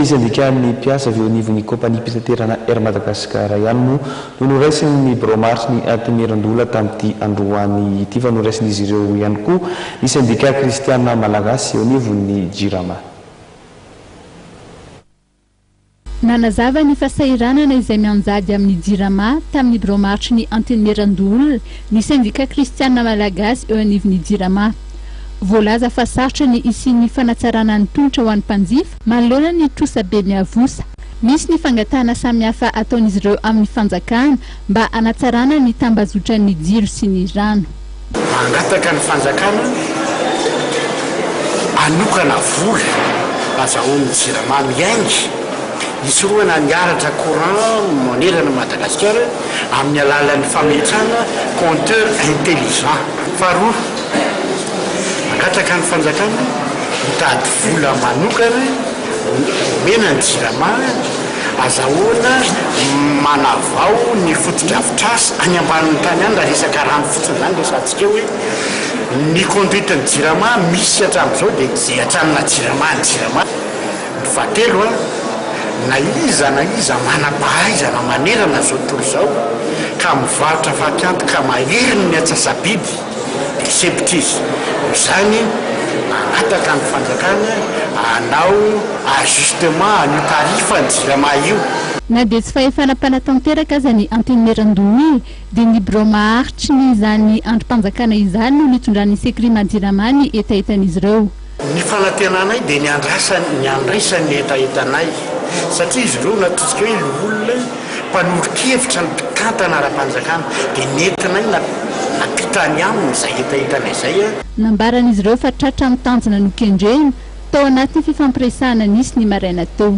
ny sendikan'ny mpiasa avy eo anivon'ny kaompaniam-pitaterana Air Madagascar ihany moa no noraisin'ny birao maharitry ny Antenimierandoholona tamin'ity androany ity fa noraisin'izy ireo ihany koa ny sendika kristiana malagasy eo anivon'ny Jirama. Nanazava ny fahasahiranana izay mianjady amin'ny Jirama tamin'ny birao maharitry ny Antenimierandoholona ny sendika kristiana malagasy eo anivon'ny Jirama. Voalaza fa sarotra ny hisian'ny fanatsarana ny tolotra ho an'ny mpanjifa manoloana ny trosa be miavosa. Misy ny fangatahana samihafa ataon'izy ireo amin'ny fanjakana mba hanatsarana ny tambazotran'ny jiro sy ny rano. Mangataka ny fanjakana hanokana vola azahoan'ny Jirama miainga hisorohana ny haratra courant manerana an'i Madagasikara amin'ny alalan'ny fametrahana compteur intelligent. Faharoa, mangataka ny fanjakana hitady vola manokana omena ny Jirama azahoana manavao ny fotodrafitrasa any ambanin'ny tany any raha resaka rano fotsiny izany resahantsika eo hoe ny conduite ny Jirama misy hatramin'izao dia izay hatramina Jirama ny Jirama. Ny fahatelo a, na iza na iza manam-pahaizana manerana izao tontolo izao ka mivarotra fatiantoka mahery ny antsasa-bidy dia sempotra izy. Noho izany, mangataka ny fanjakana hanao ajustement an'io tarif ny jirama io. Na dia tsy fahefana mpanatanteraka aza ny Antenimierandoholona dia ny birao maharitry ny izany andrim-panjakana izany no nitondran'ny Sekrima Jirama ny hetahetan'izy ireo. Ny fanantenanay dia ny andrasany, ny handraisany ny hetahetanay, satria izy ireo no ataontsika hoe loholona, mpanolo-kevitra ny mpitantana ara-panjakana, dia nentinay nampita any aminy izay hetahetanay izay. Nambaran'izy ireo fa tratra ny tanjona nokendrena, tao anatin'ny fifampiresahana nisy ny maraina teo.